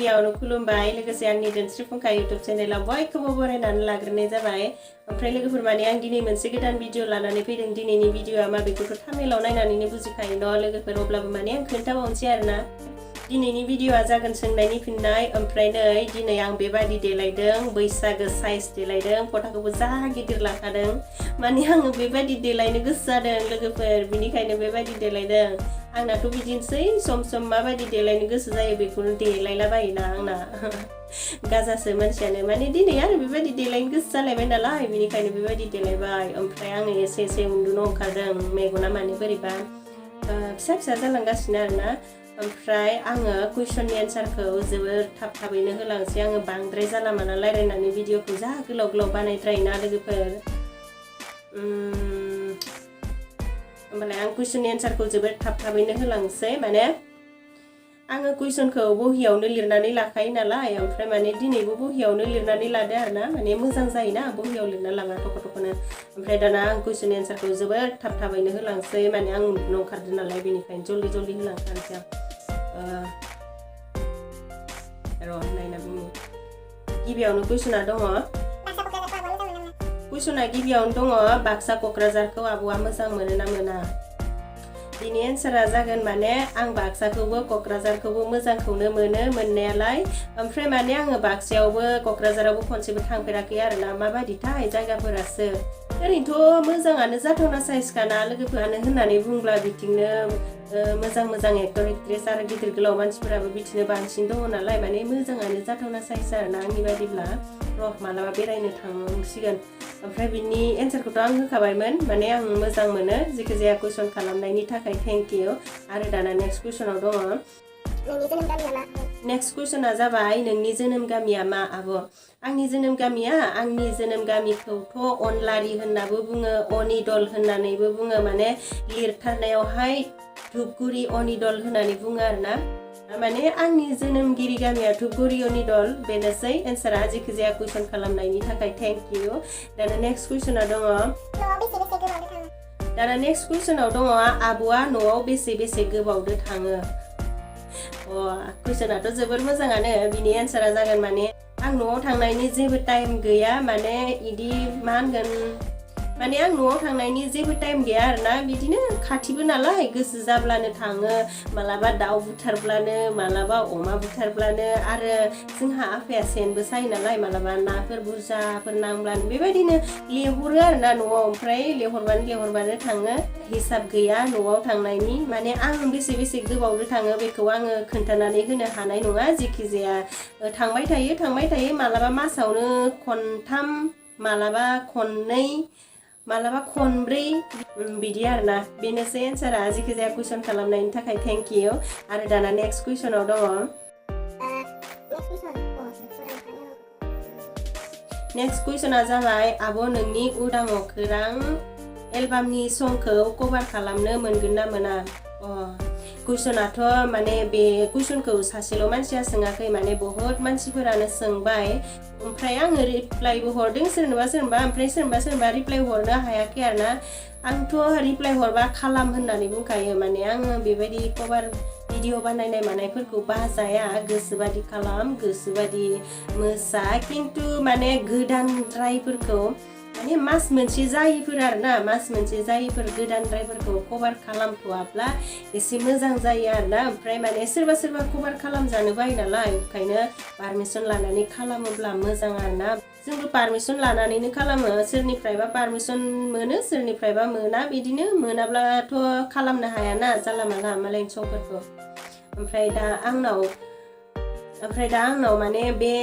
गिबियावनो खुलुमबाय लोगोसे आंनि दोनस्रि फुंखा YouTube चेनेलाव बयखौबो बरायनानै लाग्रोनाय जाबाय ओमफ्राय लोगोफोर माने आं दिनै मोनसे गोदान भिडिअ लानानै फैदों दिनैनि भिडिअआ माबेखौथ' थाम्बनेलाव नायनानैनो बुजिखायो न' लोगोफोर अब्लाबो माने आं खोन्थाबावनोसै आरोना दिनैनि भिडिअआ जागोन सोंनायनि फिननाय ओमफ्राय नै दिनै आं बेबादि देलायदों बैसागो साइज देलायदों फटाखौबो जा गिदिर लाखादों माने आङो बेबादि देलायनो गोसो जादों लोगोफोर बिनिखायनो बेबादि देलायदों आंनाथ' बिदिनोसै सम सम माबादि देलायनो गोसो जायो बेखौनो देलायला बायोना आंना गाजासो मानसियानो माने दिनै आरो बेबादि देलायनो गोसो जालायबाय नालाय बिनिखायनो बेबादि देलायबाय ओमफ्राय आङो एसे एसे उन्दुनो ओंखारदों मेगना माने बोरैबा फिसा फिसा जालांगासिनो आरोना ओमफ्राय आङो कुइसननि एन्सारखौ जोबोर थाबैनो होलांसै आङो बांद्राय जाला माला रायलायनानै भिडिअखौ जा गोलाव गोलाव बानायद्रायोना लोगोफोर होमबालाय आं कुइसननि एन्सारखौ जोबोर थाबैनो होलांसै माने आङो कुइसनखौ बहियावनो लिरनानै लाखायो नालाय ओमफ्राय माने दिनैबो बहियावनो लिरनानै लादो आरोना माने मोजां जायोना बहियाव लिरना लाबा थख' थख'नो ओमफ्राय दाना आं कुइसननि एन्सारखौ जोबोर थाबैनो होलांसै माने आं उन्दुनो ओंखारदों नालाय बेनिखायनो जल्दि होलांखानोसै आं नायना बुंनि गिबियावनो कुइसना दङ गिबियावनो दङ बाक्सा क'क्राझारखौ आब'आ मोजां मोनो ना मोना बिनि एन्सारा जागोन माने आं बाक्साखौबो क'क्राझारखौबो मोजांखौनो मोनो मोननायालाय ओमफ्राय माने आङो बाक्सायावबो क'क्राझारावबो खनसेबो थांफेराखै आरोना माबादिथाय जायगाफोरासो ओरैनोथ' मोजाङानो जाथावना साइजखाना लोगोफोरानो होननानै बुंब्ला बिथिंनो मोजां एक्टर एक्ट्रेस आरो गिदिर गोलाव मानसिफोराबो बिदिनो बांसिन दङ नालाय माने मोजाङानो जाथावना साइज आरोना आंनि बायदिब्ला मालाबा बेरायनो थांसिगोन ओमफ्राय बिनि एन्सारखौथ' आं होखाबायमोन माने आं मोजां मोनो जेखि जाया कुइसन खालामनायनि थाखाय थेंक इउ आरो दाना नेक्स्ट कुइसनाव दङ नेक्स्ट कुइसना जाबाय नोंनि जोनोम गामिया मा आब' आंनि जोनोम गामिखौथ' अनलारि होननाबो बुङो अनिदल होननानैबो बुङो माने लिरथारनायावहाय धुपगुरि अनिदल होननानै बुङो आरोना माने आंनि जोनोमगिरि गामिया धुपगुरि अनिदल बेनोसै एन्सारा जेखि जाया कुइसन खालामनायनि थाखाय थेंक इउ दाना नेक्स्ट कुइसना दङ आब'आ न'आव बेसे गोबावदो थाङो कुइसनाथ' जोबोर मोजाङानो बिनि एन्सारा जागोन माने आं न'आव थांनायनि जेबो टाइम गैया माने इदि मा होनगोन माने आं न'आव थांनायनि जेबो टाइम गैया आरोना बिदिनो खाथिबो नालाय गोसो जाब्लानो थाङो मालाबा दाउ बुथारब्लानो मालाबा अमा बुथारब्लानो आरो जोंहा आफाया सेनबो सायो नालाय मालाबा नाफोर बुरजाफोर नांब्लानो बेबायदिनो लेहरो आरोना न'आव ओमफ्राय लेहरबानो थाङो हिसाब गैया न'आव थांनायनि माने आं बेसे गोबावजो थाङो बेखौ आङो खोन्थानानै होनो हानाय नङा जेखि जाया थांबाय थायो मालाबा मासावनो खनथाम मालाबा खननै मालाबा खनब्रै बिदि आरोना बेनोसै एन्सारा जेखि जाया कुइसन खालामनायनि थाखाय थेंक इउ आरो दाना नेक्स्ट कुइसनाव दङ नेक्स्ट कुइसना जाबाय आब' नोंनि उदां अखोरां एलबामनि संखौ कभार खालामनो मोनगोन ना मोना कुइसनाथ' माने बे कुइसनखौ सासेल' मानसिया सोङाखै माने बहुत मानसिफोरानो सोंबाय ओमफ्राय आङो रिप्लाइबो हरदों सोरनोबा ओमफ्राय सोरनोबा रिप्लाइ हरनो हायाखै आरोना आंथ' रिप्लाइ हरबा खालाम होननानै बुंखायो माने आङो बेबायदि कभार भिडिअ बानायनाय मानायफोरखौ बाजाया गोसोबादि खालाम गोसोबादि मोसा खिन्थु माने गोदानद्रायफोरखौ माने मास मोनसे जायैफोर आरोना गोदानद्रायफोरखौ कभार खालामथ'वाब्ला एसे मोजां जायो आरोना ओमफ्राय माने सोरबा कभार खालामजानो बायो नालाय ओंखायनो पारमिसन लानानै खालामोब्ला मोजां आरोना जोंबो पारमिसन लानानैनो खालामो सोरनिफ्रायबा पारमिसन मोनो सोरनिफ्रायबा मोना बिदिनो मोनाब्लाथ' खालामनो हायाना जाला माला मालायनि समफोरखौ ओमफ्राय दा आंनाव माने बे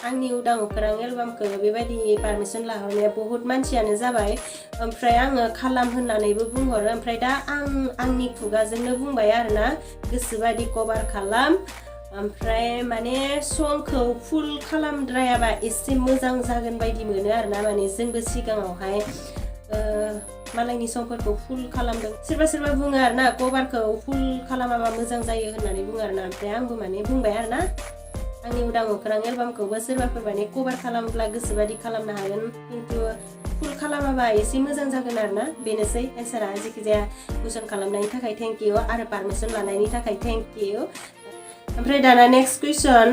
आंनि उदां अखोरां एलबामखौ बेबायदि पारमिसन लाहरनाया बहुत मानसियानो जाबाय ओमफ्राय आङो खालाम होननानैबो बुंहरो ओमफ्राय दा आंनि खुगाजोंनो बुंबाय आरोना गोसोबादि कभार खालाम ओमफ्राय माने संखौ फुल खालामद्रायाबा एसे मोजां जागोन बायदि मोनो आरोना माने जोंबो सिगाङावहाय मालायनि समफोरखौ फुल खालामदों सोरबा बुङो आरोना कभारखौ फुल खालामाबा मोजां जायो होननानै बुङो आरोना ओमफ्राय आंबो माने बुंबाय आरोना आंनि उदां अखोरां एलबामखौबो सोरबाफोर माने कभार खालामब्ला गोसोबादि खालामनो हागोन खिन्थु फुल खालामाबा एसे मोजां जागोन आरोना बेनोसै एन्सारा जेखि जाया कुइसन खालामनायनि थाखाय थेंक इउ आरो पारमिसन लानायनि थाखाय थेंक इउ ओमफ्राय दाना नेक्स्ट कुइसन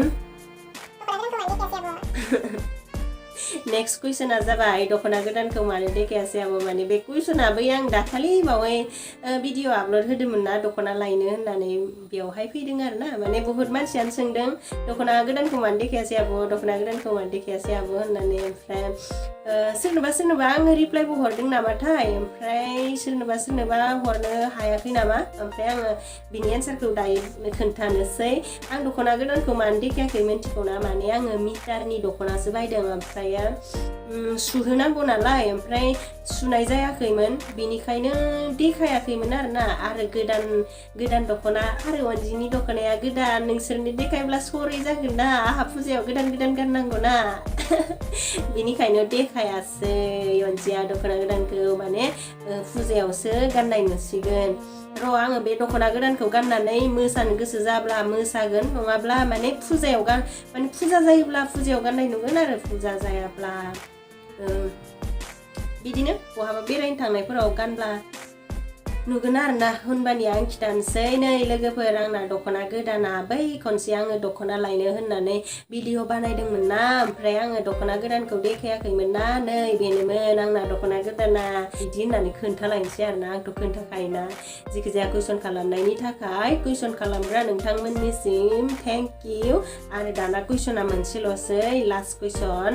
नेक्स्ट कुइसना जाबाय दख'ना गोदानखौ मानो देखायासै आब' माने बे कुइसनाबो आं दाखालि बावै भिडिअ आपल'ड होदोंमोन ना दख'ना लायनो होननानै बेवहाय फैदों आरो ना माने बहुत मानसियानो सोंदों दख'ना गोदानखौ मानो देखायासै आब' दख'ना गोदानखौ मानो देखायासै आब' होननानै ओमफ्राय सोरनोबा आङो रिप्लाइबो हरदों नामाथाय ओमफ्राय सोरनोबा हरनो हायाखै नामा ओमफ्राय आङो बिनि एन्सारखौ दायो खोन्थानोसै आं दख'ना गोदानखौ मानो देखायाखै मिन्थिगौना माने आङो मिटारनि दख'नासो बायदों ओमफ्राय सुहोनांगौ नालाय ओमफ्राय सुनाय जायाखैमोन बिनिखायनो देखायाखैमोन आरो गोदान दख'ना आरो अनजिनि दख'नाया गोदान नोंसोरनो देखायब्ला सरै जागोन ना आहा फुजायाव गोदान गाननांगौ ना बिनिखायनो देखायासै अनजिया दख'ना गोदानखौ माने फुजायावसो गाननाय नुसिगोन र' आङो बे दख'ना गोदानखौ गाननानै मोसानो गोसो जाब्ला मोसागोन नङाब्ला माने फुजायाव माने फुजा जायोब्ला फुजायाव गाननाय नुगोन आरो फुजा जायाब्ला बिदिनो बहाबा बेरायनो थांनायफोराव गानब्ला नुगोन आरोना होनबानिया आं खिथानोसै नै लोगोफोर आंना दख'ना गोदाना बै खनसे आङो दख'ना लायनो होननानै भिडिअ बानायदोंमोन ना ओमफ्राय आङो दख'ना गोदानखौ देखायाखैमोन ना नै बेनोमोन आंना दख'ना गोदाना बिदि होननानै खोन्थालायनोसै आरोना आंथ' खोन्थाखायोना जिखिजाया कुइसन खालामनायनि थाखाय कुइसन खालामग्रा नोंथांमोननिसिम थेंक इउ आरो दाना कुइसना मोनसेल'सै लास्ट कुइसन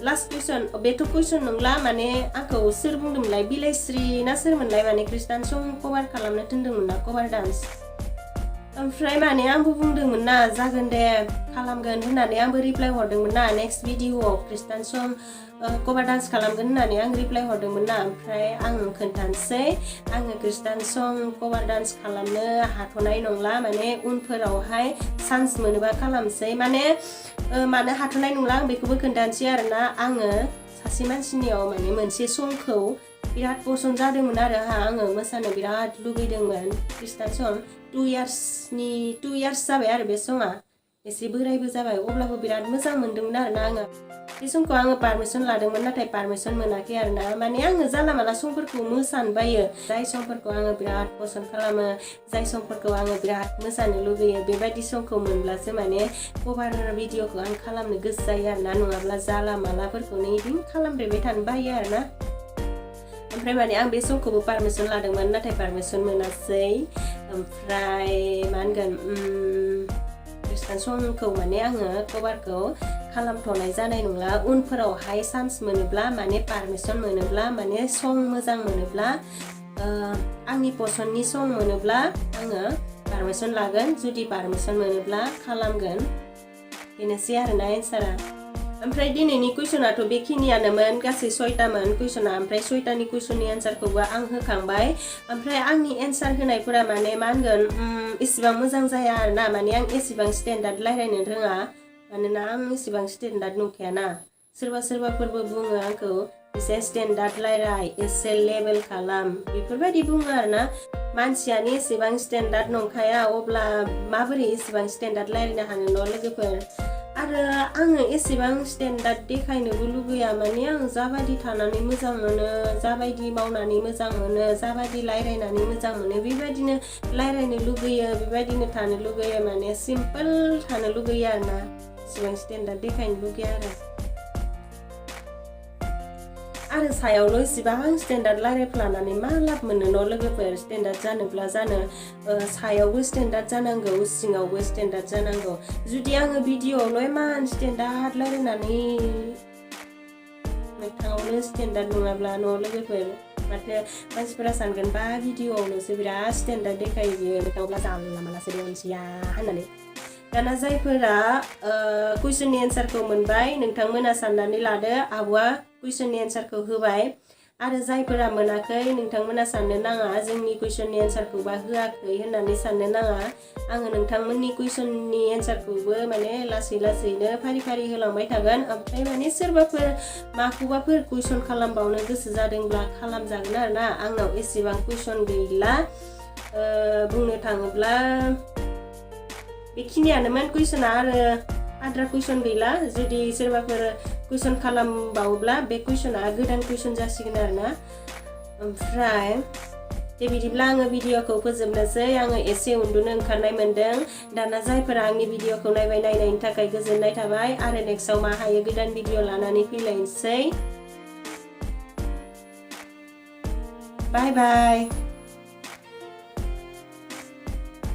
लास्ट कुइसन बेथ' कुइसन नंला माने आंखौ सोर बुंदोंमोनलाय बिलाइस्रि ना सोरमोनलाय माने खृष्टान सं कभार खालामनो थिनदोंमोन ना कभार डान्स ओमफ्राय माने आंबो बुंदोंमोन ना जागोन दे खालामगोन होननानै आंबो रिप्लाइ हरदोंमोन ना नेक्स्ट भिडिअआव खृष्टान सं कभार डान्स खालामगोन होननानै आं रिप्लाइ हरदोंमोन ना ओमफ्राय आं खोन्थानोसै आङो खृष्टान सं कभार डान्स खालामनो हाथ'नाय नंला माने उनफोरावहाय चान्स मोनोबा खालामसै माने मानो हाथ'नाय नंला आं बेखौबो खोन्थानोसै आरोना आङो सासे मानसिनियाव माने मोनसे संखौ बिराद पसन्द जादोंमोन आरो आङो मोसानो बिराद लुगैदोंमोन खृष्टान सं 2 इयार्स जाबाय आरो बे सङा एसे बोरायबो जाबाय अब्लाबो बिराद मोजां मोनदोंमोन आरोना आङो बे समखौ आङो पारमिसन लादोंमोन नाथाय पारमिसन मोनाखै आरोना माने आङो जानला माला समफोरखौ मोसानो बायो जाय समफोरखौ आङो बिराद पसन्द खालामो जाय समफोरखौ आङो बिराद मोसानो लुगैयो बेबायदि समखौ मोनब्लासो माने कभार भिडिअखौ आं खालामनो गोसो जायो आरोना नङाब्ला जाला मालाफोरखौनो इदिनो खालामब्रेबाय थानो बायो आरोना ओमफ्राय माने आं बे समखौबो पारमिसन लादोंमोन नाथाय पारमिसन मोनासै ओमफ्राय मा होनगोन खृष्टान संखौ माने आङो कभारखौ खालामथ'नाय जानाय नंला उनफोरावहाय चान्स मोनोब्ला माने पारमिसन मोनोब्ला माने सं मोजां मोनोब्ला आंनि पसन्दनि सं मोनोब्ला आङो पारमिसन लागोन जुदि पारमिसन मोनोब्ला खालामगोन बेनोसै आरोना एन्सारा ओमफ्राय दिनैनि कुइसनाथ' बेखिनियानोमोन गासै 6टामोन कुइसना ओमफ्राय 6टानि कुइसननि एन्सारखौबो आं होखांबाय ओमफ्राय आंनि एन्सार होनायफोरा माने मा होनगोन एसेबां मोजां जाया आरोना माने आं एसेबां स्टेन्डार्ड रायलायनो रोङा मानोना आं एसेबां स्टेन्डार्ड नंखायाना सोरबाफोरबो बुङो आंखौ एसे स्टेन्डार्ड रायलाय एसे लेभेल खालाम बेफोरबायदि बुङो आरोना मानसियानो एसेबां स्टेन्डार्ड नंखाया अब्ला माबोरै एसेबां स्टेन्डार्ड रायलायनो हानो न' लोगोफोर आरो आङो एसेबां स्टेन्डार्ड देखायनोबो लुगैया माने आं जाबायदि थानानै मोजां मोनो जाबायदि मावनानै मोजां मोनो जाबायदि रायलायनानै मोजां मोनो बेबायदिनो रायलायनो लुगैयो बेबायदिनो थानो लुगैयो माने सिम्पोल थानो लुगैयो आरोना एसेबां स्टेन्डार्ड देखायनो लुगैया आरो सायावल' इसेबां स्टेन्डार्ड रायलायफ्लानानै मा लाब मोनो न' लोगोफोर स्टेन्डार्ड जानोब्ला सायावबो स्टेन्डार्ड जानांगौ सिङावबो स्टेन्डार्ड जानांगौ जुदि आङो भिडिअआवल' इमान स्टेन्डार्ड रायलायनानै मोगथाङावनो स्टेन्डार्ड नङाब्ला न' लोगोफोर माथो मानसिफोरा सानगोन बा भिडिअआवल'सो बिराद स्टेन्डार्ड देखायो बियो मोगथाङावब्ला जाला मालासो देवनसिया होननानै दाना जायफोरा कुइसननि एन्सारखौ मोनबाय नोंथांमोना साननानै लादो आब'आ कुइसननि एन्सारखौ होबाय आरो जायफोरा मोनाखै नोंथांमोना साननो नाङा जोंनि कुइसननि एन्सारखौबा होआखै होननानै साननो नाङा आङो नोंथांमोननि कुइसननि एन्सारखौबो माने लासै लासैनो फारि फारि होलांबाय थागोन ओमफ्राय माने सोरबाफोर माखौबाफोर कुइसन खालामबावनो गोसो जादोंब्ला खालामजागोन आरोना आंनाव एसेबां कुइसन गैला बुंनो थाङोब्ला बेखिनियानोमोन कुइसना आरो आद्रा कुइसन गैला जुदि सोरबाफोर कुइसन खालामबावोब्ला बे कुइसना गोदान कुइसन जासिगोन आरोना ओमफ्राय दे बिदिब्ला आङो भिडिअखौ फोजोबनोसै आङो एसे उन्दुनो ओंखारनाय मोन्दों दाना जायफोरा आंनि भिडिअखौ नायनायनि थाखाय गोजोननाय थाबाय आरो नेक्स्टआव मा हायो गोदान भिडिअ लानानै फैलायनोसै बाय बाय